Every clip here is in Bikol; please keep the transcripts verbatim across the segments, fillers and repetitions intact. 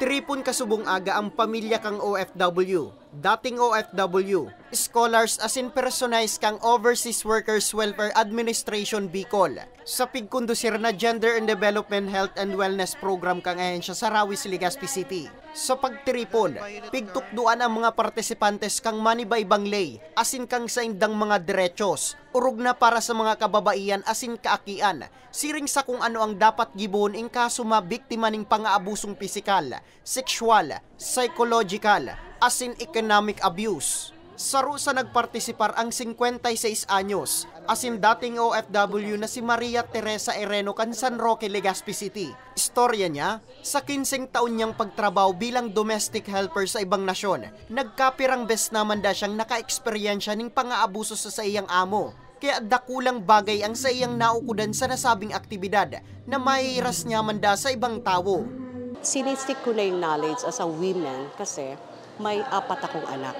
Tripon kasubong aga ang pamilya kan O F W, dating O F W, scholars asin personahe kan Overseas Workers Welfare Administration Bicol sa pigkondusir na Gender and Development Health and Wellness Program kan ahensya sa Rawis, Legazpi City. Sa pagtiripon, pigtukdoan ang mga partisipantes kan manibaybang ley asin kan saindang mga derechos, orog na para sa mga kababaihan asin kaakian, siring sa kung ano ang dapat gibohon in kaso mabiktima nin pangaabusong pisikal, sexual, psychological, asin economic abuse. Saro sa nagpartisipar ang singkwenta y seis anyos, asin dating O F W na si Maria Teresa Ereno kan San Roque, Legazpi City. Istorya niya, sa kinseng taon niyang pagtrabaho bilang domestic helper sa ibang nasyon, nagkapirang bes naman da siyang nakaeksperyensya nin pangaabuso sa saiyang amo. Kaya dakulang bagay ang saiyang naukodan sa nasabing aktibidad na mahihiras niya man da sa ibang tawo. Sinisik ko na yung knowledge as a women kasi may apat akong anak.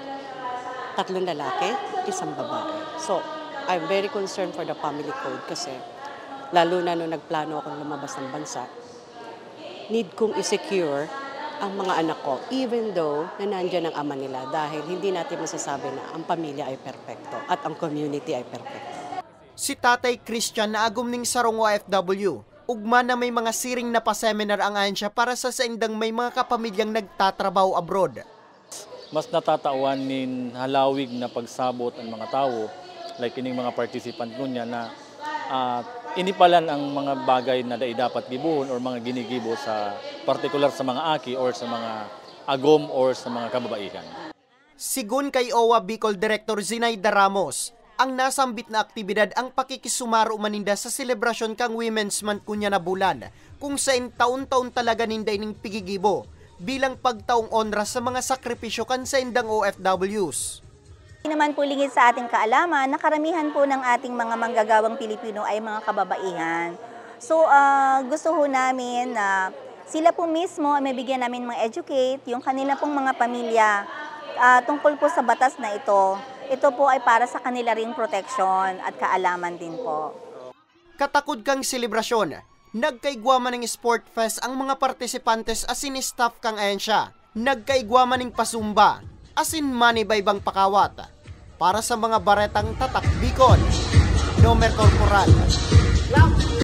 Tatlong lalaki, isang babae. So, I'm very concerned for the family code kasi lalo na nung nagplano akong lumabas ng bansa, need kong i-secure ang mga anak ko, even though na nandyan ang ama nila, dahil hindi natin masasabi na ang pamilya ay perpekto at ang community ay perpekto. Si Tatay Christian na agom ning sarong O F W, ugma na may mga siring na pa-seminar ang ahensya para sa saindang may mga kapamilyang nagtatrabaho abroad. Mas natatawan nin halawig na pagsabot ang mga tawo, like ining mga participant ngunyan na ah, ini palan ang mga bagay na dai dapat gibohon or mga ginigibo sa partikular sa mga aki or sa mga agom or sa mga kababaihan. Sigon kay O W A Bicol Director Zinaida Ramos, ang nasambit na aktibidad ang pakikisumaro man ninda sa selebrasyon kan Women's Month ngunyan na bulan, kung sain taon-taon talaga ninda ining pigigibo bilang pagtaong onra sa mga sakripisyo kan saindang O F Ws. Hindi naman po lingid sa ating kaalaman na karamihan po ng ating mga manggagawang Pilipino ay mga kababaihan. So, ah, gusto ho namin na sila po mismo ay mabigyan namin mga educate, yung kanila pong mga pamilya, ah, tungkol po sa batas na ito. Ito po ay para sa kanila ring proteksyon at kaalaman din po. Katakod kang selebrasyon, nagkaigwa man ning sport fest ang mga partisipantes asin staff kan ahensya. Nagkaigwa man ning pa-zumba asin manibaybang pakawat. Para sa mga baretang Tatak Bicol, Nomer Corporal.